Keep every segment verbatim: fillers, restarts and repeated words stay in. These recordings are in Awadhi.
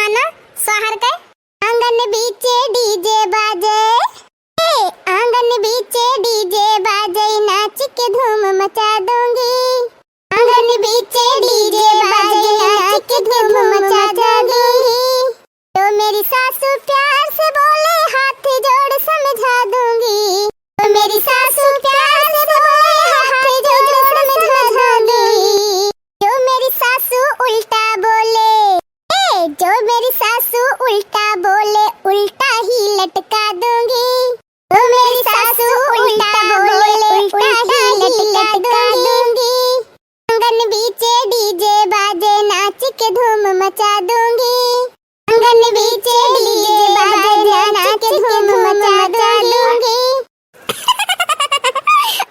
गाना स्वाहर के। आंगन बीचे डीजे बाजे, ए, आंगन बीचे डीजे बाजे, नाच के धूम मचा दूंगी। आंगन बीचे डीजे बाजे, नाच के धूम मचा दूंगी। जो मेरी सासू प्यार से बोले, हाथ जोड़ समझा दूंगी। जो मेरी सासू प्यार से बोले, हाथ जोड़ समझा दूंगी। जो मेरी सासू उल्टा बोले, ए, जो मेरी सासू उल्टा बोले, उल्टा ही लटका दूंगी। जो मेरी सासू उल्टा बोले, उल्टा ही लटका दूंगी। आंगन बीचे डीजे बाजे, नाच के धूम मचा दूंगी। आंगन बीचे डीजे बाजे, नाच के धूम मचा दूंगी।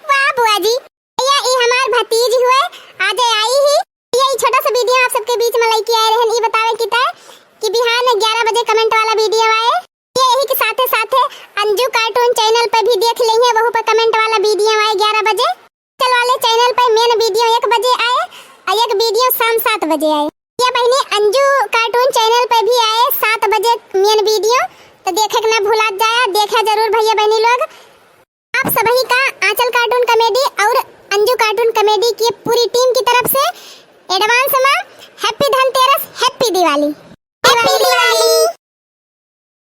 वाह बुआ जी, या ई हमार भतीज हुए, आजे आई ही। या ई छोटा सा वीडियो आप सबके बीच में लेके आए रहन, ई बतावे की तय कि बिहान ग्यारह बजे कमेंट वाला वीडियो आए। ये यही के साथे साथे अंजू कार्टून चैनल पे भी देख लेंगे, वहू पे कमेंट वाला वीडियो आए ग्यारह बजे। चल वाले चैनल पे मेन वीडियो एक बजे आए और एक वीडियो शाम सात बजे आए। या बहनी, अंजू कार्टून चैनल पे भी आए सात बजे मेन वीडियो, तो देखे के ना भुला जाया, देखा जरूर भैया बहनी लोग। आप सभी का आंचल कार्टून कॉमेडी और अंजू कार्टून कॉमेडी की पूरी टीम की तरफ से एडवांस में हैप्पी धनतेरस, हैप्पी दिवाली। हैप्पी दिवाली,